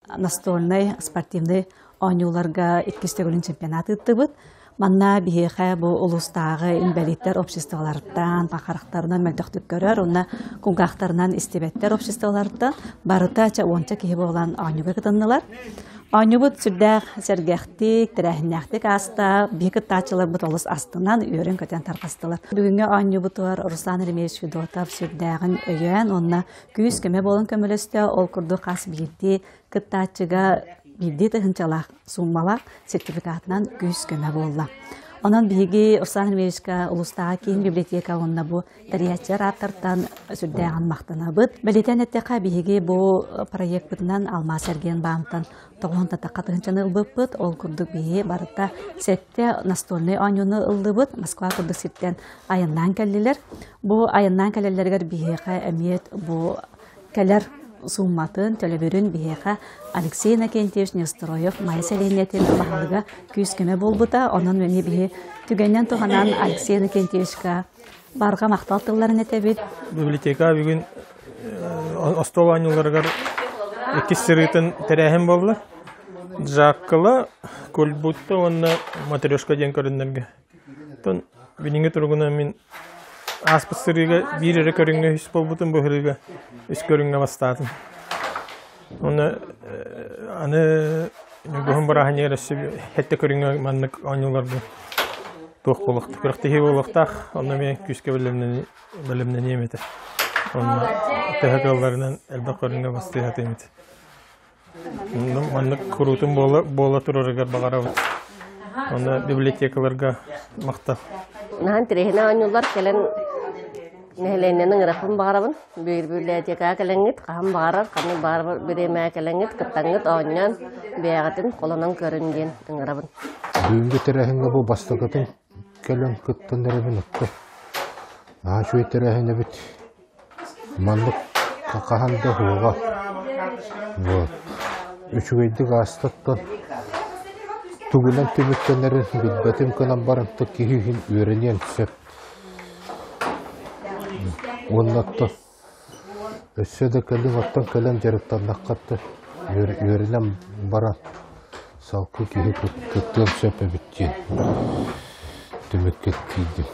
Настольнай спортивнай оонньууларга иккис төгүлүн чемпионат ыыттыбыт. Манна биһиэхэ бу улуустааҕы инбэлииттэр обществоларыттан, харахтарынан мөлтөхтүк көрөр уонна кулгаахтарынан истибэттэр обществоларыттан барыта ча уонча киһи буолан оонньууга кытыннылар. Оонньуубут сүрдээх сэргэхтик, тэрээһиннээхтик ааста. Биһи кыттааччыларбыт олус астынан, үөрэн-көтөн тарҕастылар. Бүгүҥҥү оонньуубутугар Руслан Еремеевич Федотов сүрдээҕин өйөөн уонна күүс-көмө буолан көмөлөстө. Ол курдук хас биирдии кыттааччыга биирдии тыһыынчалаах сууммалаах сертификатынан күүс-көмө буолла. Онон биһиги Руслан Еремеевичка улуустааҕы киин библиотека уонна бу тэрийээччилэр ааттартан сүрдээҕин махтанабыт. Бэлиэтээн эттэххэ, биһиги бу проекпытынан Алмаас эргиэн баантан тоҕуһун татахха тыһыынчаны ылбыппыт. Ол курдук биһиги барыта сэттэ настольнай оонньууну ыллыбыт. Москва курдук сиртэн айаннаан кэллилэр. Бу айаннаан кэлэллэригэр биһиэхэ эмиэ бу кэлэр суумматын, төлөбүрүн биһиэхэ Алексей Иннокентьевич Неустроев Майа сэлиэнньэтин баһылыга күүс-көмө буолбута. Онон эмиэ биһи түгэнинэн туһанан Алексей Иннокентьевичка барҕа махтал тылларын этэбит. Библиотека бүгүн остуол оонньууларыгар иккис сырыытын тэрээһин буолла. Жаккыла, Кульбутта уонна Матрешка диэн көрүннэргэ. Оттон билиҥҥи туругунан мин ааспыт сырыыга биир эрэ көрүҥҥэ үс буолбутум, бу сырыыга үс көрүҥҥэ бастаатым. Уонна аны Ньургуһун бырааһынньыгар өссө сэттэ көрүҥҥэ маннык оонньууларга туох буолуохтаах, күрэхтэһии буолуохтаах. Онно эмиэ күүскэ бэлэмнэниэм этэ. Онно төһө кыалларынан элбэх көрүҥҥэ бастыы сатыам этэ. Маннык куруутун буола, буола турарыгар баҕарабыт. Онно библиотекаларга махтал. Наһан тирэһинэ оонньуулар кэлэн нэһилиэнньэни ыҥырахпын баҕарабын. Библиотекаҕа кэлэҥҥит, хаһан баҕарар, ханнык баҕарар бириэмэҕэ кэлэҥҥит, кыттаҥҥыт, оонньоон, бэйэҕитин холонон көрүн диэн ыҥырабын. Бүгүҥҥү тэрээһиҥҥэ бу бастакытын кэлэн кыттан эрэбин отто. Наһаа үчүгэй тэрээһин эбит. Маннык хаһан да суоҕа. Вот. Үчүгэйдик аастаттан тугунан түмүктэнэрин билбэтим гынан баран киһи иһин үөрэниэн сөп. Уонна оттон өссө да кэлин оттон кэлэн дьарыктаннахха да үөрэнэн баран салгыы киһи кыттыан сөп эбит диэн түмүккэ тиийдим.